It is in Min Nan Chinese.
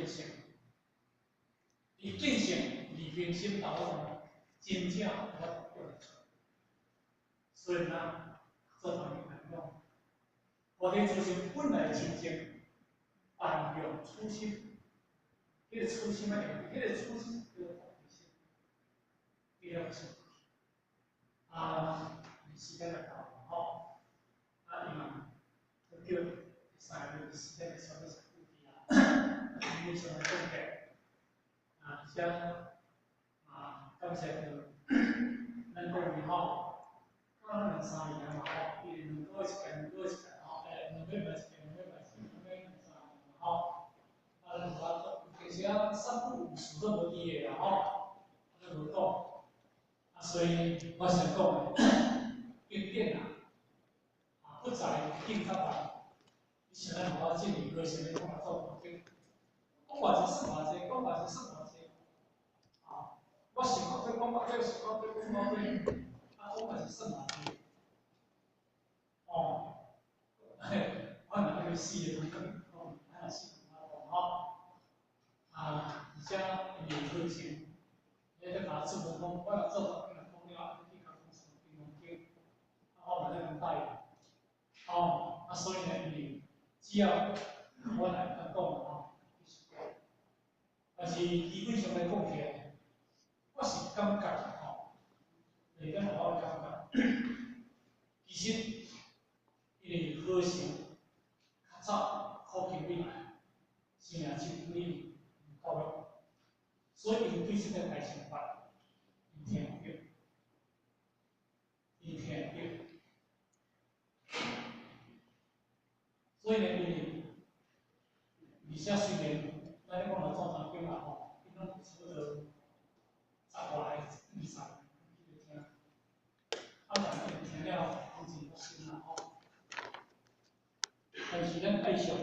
見性，伊見性二分心頭真正有法度叫出。所以呢，做朋友來講，菩提自性本來清淨，但用初心，彼個初心仔，彼個初心叫做菩提心，彼個是啊，時間就到吼，啊，伊嘛叫3個月時間就差不多固定啊，非常的感謝，啊，而且啊，感謝著咱各位吼，講兩三年啊嘛吼，伊2個月一屆，2個月一屆吼，2個禮拜一屆，2個禮拜一屆，兩三年嘛吼，啊，咱有法其實啊，三不五時都無佇的啦吼，啊，都無講，啊，所以我想講的，經典啊，啊，不在經較慢，你想咱有法進入過程咧講來做經，講偌濟算偌濟，講偌濟算偌濟，啊，我想講這講到這，想講這講到這，啊，講偌濟算偌濟，哦，嘿，我若欲死的講，講，啊，死講吼，啊，而且因為課程，你咧甲主講，我若做到若講了，啊，去共講什麼金剛經，啊，我嘛咧共答應，哦，啊，所以呢，因為只要我來甲講吼，但是基本上來講起來，我是感覺吼，會當予我感覺，其實因為和尚較早苦行以來，生命真對毋夠力，所以𪜶對這個大乘法，𪜶聽著，𪜶聽著，所以呢，因為而且雖然咱咧講來做查經啦吼，𪜶攏差不多十外個、20個去咧聽，啊，但𪜶聽了攏真佛心啦吼。但是咱愛惜。